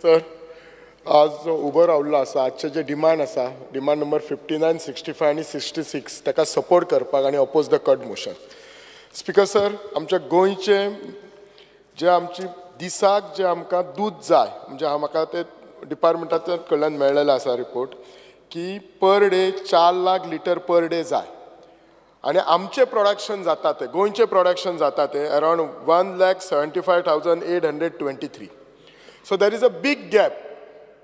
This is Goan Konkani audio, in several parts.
सर, आज जो उबो रावल्लो आसा, आजचे जे डिमांड आसा, डिमांड नंबर 59, 65 आनी 66, ताका सपोर्ट करपाक आनी oppose the cut motion. Speaker sir, आमच्या गोंयचे जे आमची दिसाक जे आमकां दूद जाय, म्हणजे हांव म्हाका ते डिपार्टमेंटाच्या कडल्यान मेळ्ळेलें आसा रिपोर्ट की per day 4 lakh litre per day जाय आनी आमचें प्रोडक्शन जाता तें, गोंयचें प्रोडक्शन जाता तें around 1,75,823. So there is a big gap.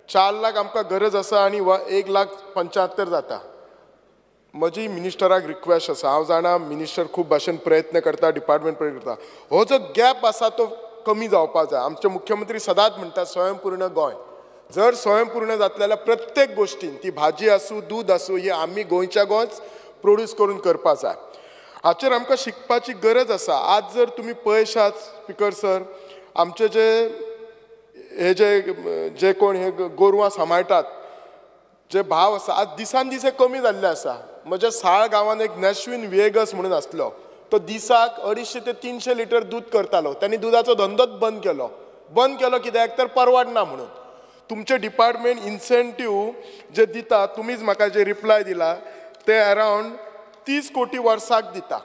4 lakh आमकां गरज आसा आनी 1,75,000 जाता. म्हजी मिनिस्टराक रिक्वेस्ट आसा, हांव जाणा मिनिस्टर खूब भाशेन प्रयत्न करता, डिपार्टमेंट प्रयत्न करता, हो जो गॅप आसा तो कमी जावपाक जाय. आमचे मुख्यमंत्री सदांच म्हणटा स्वयंपूर्ण गोंय. जर स्वयंपूर्ण जातले जाल्यार प्रत्येक गोश्टीन, ती भाजी आसूं, दूद आसूं, ही आमी गोंयच्या गोंयच प्रोड्यूस करून करपाक जाय. हाचेर आमकां शिकपाची गरज आसा. आज जर तुमी पळयशात स्पिकर सर, आमचे जे हे जे जे कोण हे गोरवां सांबाळटात, जे भाव आसा आज दिसान दीस हे कमी जाल्ले आसा. म्हज्या साळ गांवांत एक नॅशवीन विएगस म्हणून आसलो, तो दिसाक 250 ते 300 लिटर दूद करतालो. तांणी दुदाचो धंदोच बंद केलो. बंद केलो कित्याक तर परवडना म्हणून. तुमचें डिपार्टमेंट इन्सेंटीव जे दिता, तुमीच म्हाका जे रिप्लाय दिला ते अरावंड 30 कोटी वर्साक दिता.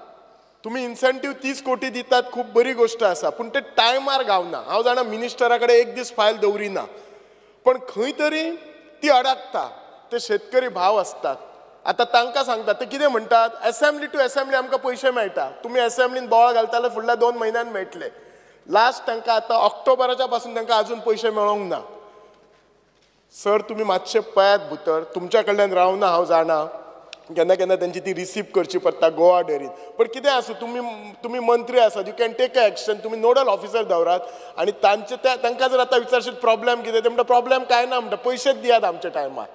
तुमी इन्सेंटीव 30 कोटी दितात, खूब बरी गोश्ट आसा, पूण ते टायमार गावना. हांव जाणा मिनिस्टरा कडेन एक दीस फायल दवरिना, पण खंय तरी ती अडकता. ते शेतकरी भाव आसतात, आतां तांकां सांगतात ते कितें म्हणटात, एसेंब्ली टू एसेंब्ली आमकां पयशे मेळटा, तुमी एसेंब्लीन बोवाळ घालता फुडल्या 2 म्हयन्यान मेळटले. लास्ट तांकां आतां ऑक्टोबराच्या पासून तांकां आजून पयशे मेळोंक ना. सर, तुमी मातशे पळयात भितर, तुमच्या कडल्यान रावना हांव जाणा, केन्ना केन्ना तेंची ती रिसीव करची पडटा गोवा डेरीन, पण कितें आसूं, तुमी तुमी मंत्री आसात, you can take a action. तुमी नोडल ऑफिसर दवरात आनी तांचे तांकां जर आतां विचारशीत प्रॉब्लेम कितें, ते म्हणटा प्रॉब्लेम कांय ना, म्हणटा पयशेच दियात आमच्या टायमार.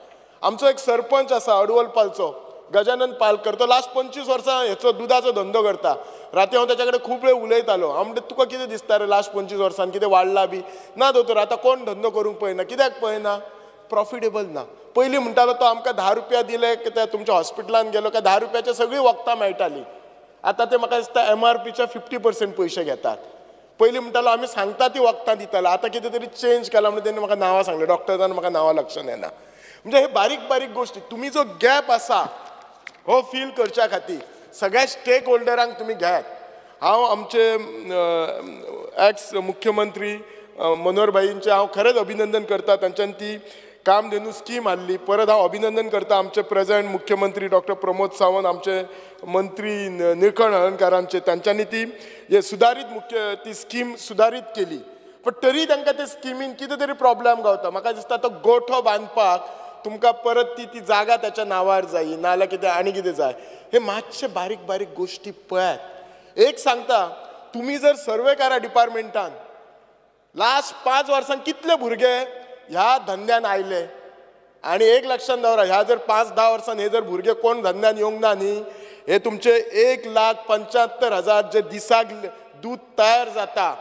आमचो एक सरपंच आसा अडवल पालचो, गजानन पालकर, तो लास्ट 25 वर्सां हेचो दुदाचो धंदो करता. राती हांव ताच्या कडेन खूब वेळ उलयतालो. हांव म्हणटा तुका कितें दिसता रे लास्ट 25 वर्सान कितें वाडला बी ना दोतोर, आतां कोण धंदो करूंक पळयना, कित्याक पळयना, प्रॉफिटेबल ना. पयलीं म्हणटालो तो आमकां 10 रुपया दिले त्या तुमच्या हॉस्पिटलान गेलो काय 10 रुपयाचे सगळीं वखदां मेळटालीं. आतां ते म्हाका दिसता एमआरपीच्या 50% पयशे घेतात. पयलीं म्हणटालो आमी सांगता ती वखदां दिताले, आतां कितें तरी चेंज केला म्हणून तेणी म्हाका नांवां सांगलें, डॉक्टर्सान म्हाका नांवां लक्षान येना. म्हणजे हे बारीक बारीक गोश्टी तुमी जो गॅप आसा हो फील करच्या खातीर सगळ्या स्टेक होल्डरांक तुमी घेयात. हांव आमचे एक्स मुख्यमंत्री मनोहर भाईंचें हांव खरेंच अभिनंदन करता, तांच्यान ती कामधेनू स्कीम हाडली. परत हांव अभिनंदन करता आमचे प्रेझेंट मुख्यमंत्री डॉक्टर प्रमोद सावंत, आमचे मंत्री निळकंठ हळर्णकारांचे, तांच्यांनी ती सुदारीत मुख्य ती स्कीम सुदारीत केली. पण तरी तांकां ते स्किमीन कितें तरी प्रॉब्लेम गावता. म्हाका दिसता तो गोठो बांदपाक तुमकां परत ती ती जागा ताच्या नांवार जायी, नाजाल्यार कितें आनी कितें जाय. हे मातशे बारीक बारीक गोश्टी पळयात. एक सांगता, तुमी जर सर्वे करा डिपार्टमेंटान, लास्ट 5 वर्सां कितले भुरगे ह्या धंद्यान आयले, आनी एक लक्षान दवरा, ह्या जर 5-10 वर्सान हे जर भुरगे कोण धंद्यान येवंक ना न्ही, हे तुमचे 1,75,000 जे दिसाक दूद तयार जाता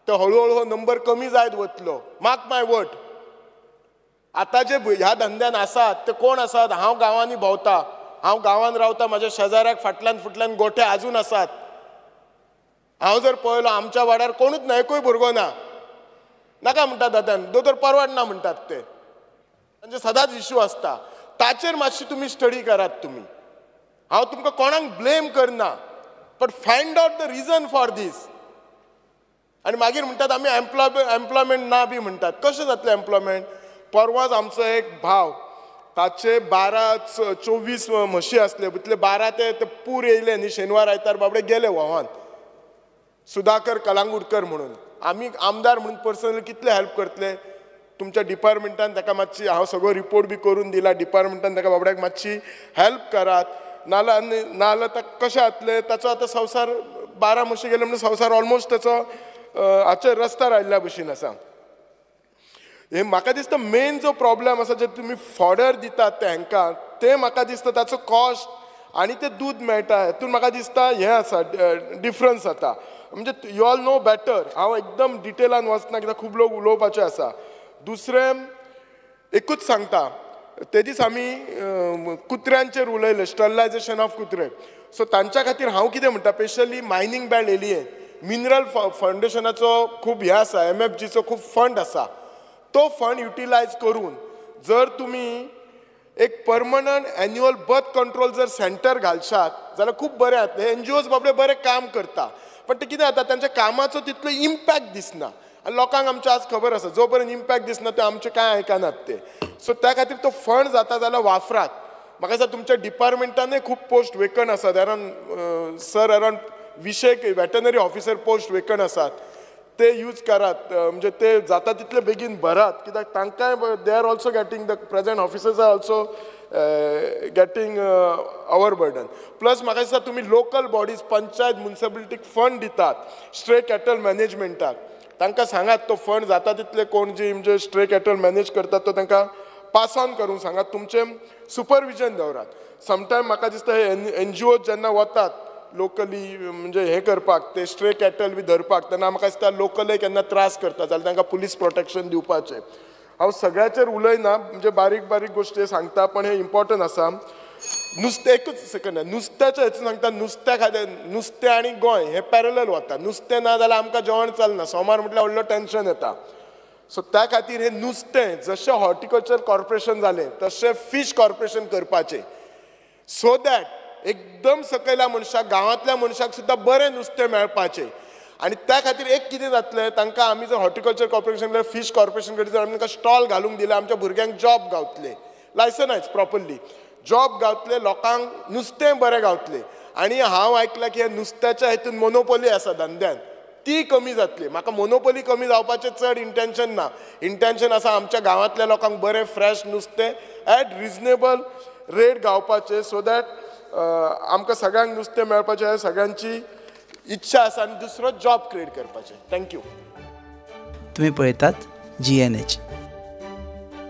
तो हळूहळू हो नंबर कमी जायत वतलो. Mark my word. आतां जे ह्या धंद्यान आसात ते कोण आसात, हांव गांवांनी भोंवता, हांव गांवांत रावता, म्हाज्या शेजाऱ्याक फाटल्यान फुटल्यान गोठे आजून आसात. हांव जर पळयलो आमच्या वाड्यार कोणूच ना, एकूय भुरगो ना. नाका म्हणटा दादान, दोतोर परवडना म्हणटात ते, तांचे सदांच इश्यू आसता. ताचेर मातशी तुमी स्टडी करात. तुमी, हांव तुमकां कोणाक ब्लेम करना, but find out the reason for this. आनी मागीर म्हणटात आमी एम्प्लॉयमेंट ना बी म्हणटात. कशें जातलें एम्प्लॉयमेंट? परवाच आमचो एक भाव, ताचे 12-24 म्हशी आसले, तितले 12 ते पूर येयले न्ही शेनवार आयतार, बाबडे गेले व्हांवान. सुधाकर कलांगुडकर म्हणून, आमी आमदार म्हणून पर्सनली कितले हेल्प करतले. तुमच्या डिपार्टमेंटान ताका मातशी, हांव सगळो रिपोर्ट बी करून दिला, डिपार्टमेंटान ताका बाबड्याक मातशी हेल्प करात. नाजाल्यार ताका कशें जातलें, ताचो आतां संवसार 12 म्हशी गेले म्हणून संवसार ऑलमोस्ट ताचो हाचेर रस्त्यार आयिल्ल्या भशेन आसा. हे म्हाका दिसता मेन जो प्रॉब्लेम आसा, जे तुमी फॉडर दितात ते हांकां, ते म्हाका दिसता ताचो कॉस्ट आनी ते दूद मेळटा हेतून म्हाका दिसता हें आसा डिफरन्स जाता. म्हणजे you all know better, हांव एकदम डिटेलान वचना कित्याक खूब लोक उलोवपाचे आसा. दुसरें एकूच सांगता, ते दीस आमी कुत्र्यांचेर उलयले, स्टरलायजेशन ऑफ कुत्रे. सो तांच्या खातीर हांव कितें म्हणटा, स्पेशली मायनींग बेल्ट एरियेन मिनरल फावंडेशनाचो खूब हें आसा, एमएफजीचो खूब फंड आसा. तो फंड युटिलायज करून जर तुमी एक परमनंट एन्युअल बर्थ कंट्रोल जर सेंटर घालशात जाल्यार खूब बरें जातलें. एनजीओज बाबडे बरें काम करता, पण ते कितें जाता, तांच्या कामाचो तितलो इम्पॅक्ट दिसना आनी लोकांक आमच्या आज खबर आसा, जो पर्यंत इम्पॅक्ट दिसना ते आमचें कांय आयकनात ते. सो त्या खातीर तो फंड जाता जाल्यार वापरात. म्हाका दिसता तुमच्या डिपार्टमेंटानूय खूब पोस्ट वेकंट आसात, around sir around 20 veterinary officer post vacant आसात, ते यूज करात, म्हणजे ते जाता तितले बेगीन भरात, कित्याक तांकांय they are also getting, the present officers are also getting over burden. Plus म्हाका दिसता तुमी लोकल बॉडीज, पंचायत, मुन्सिपलिटीक फंड दितात स्ट्रे कॅटल मॅनेजमेंटाक, तांकां सांगात तो फंड जाता तितले कोण जी म्हणजे स्ट्रे कॅटल मॅनेज करतात तो तांकां पास ऑन करूंक सांगात, तुमचें सुपरविजन दवरात. समटायम म्हाका दिसता हे एनजीओ जेन्ना वतात लोकली म्हणजे हें करपाक, ते स्ट्रे कॅटल बी धरपाक, तेन्ना म्हाका दिसता लोकलय केन्ना त्रास करता जाल्यार तांकां पुलीस प्रोटेक्शन दिवपाचें. हांव सगळ्याचेर उलयना, म्हणजे बारीक बारीक गोश्टी सांगता, पण हें इम्पॉर्टंट आसा. नुस्तें एकूच सेकंड, नुस्त्याचें हेच सांगता, नुस्त्या खातीर नुस्तें आनी गोंय हें पॅरलल वता. नुस्तें ना जाल्यार आमकां जेवण चलना, सोमार म्हटल्यार व्हडलो टेंशन येता. सो त्या खातीर हें नुस्तें जशें हॉर्टिकल्चर कॉर्पोरेशन जालें तशें फीश कॉर्पोरेशन करपाचें, सो that एकदम सकयल्या मनशाक, गांवांतल्या मनशाक सुद्दां बरें नुस्तें मेळपाचें. आनी त्या खातीर एक कितें जातलें, तांकां आमी जर हॉर्टिकल्चर कॉर्पोरेशन, फीश कॉर्पोरेशन कडेन जर आमी तांकां स्टॉल घालूंक दिलें, आमच्या भुरग्यांक जॉब गावतले, लायसनायज प्रॉपरली जॉब गावतले, लोकांक नुस्तें बरें गावतलें. आनी हांव आयकलां की ह्या नुस्त्याच्या हितून मोनोपोली आसा धंद्यान, ती कमी जातली. म्हाका मोनोपोली कमी जावपाचें चड इंटेंशन ना, इंटेंशन आसा आमच्या गांवांतल्या लोकांक बरें फ्रेश नुस्तें एट रिजनेबल रेट गावपाचें, सो that आमकां सगळ्यांक नुस्तें मेळपाचें सगळ्यांची इच्छा आसा, आनी दुसरो जॉब क्रिएट करपाचें. Thank you. तुमी पळयतात GNH.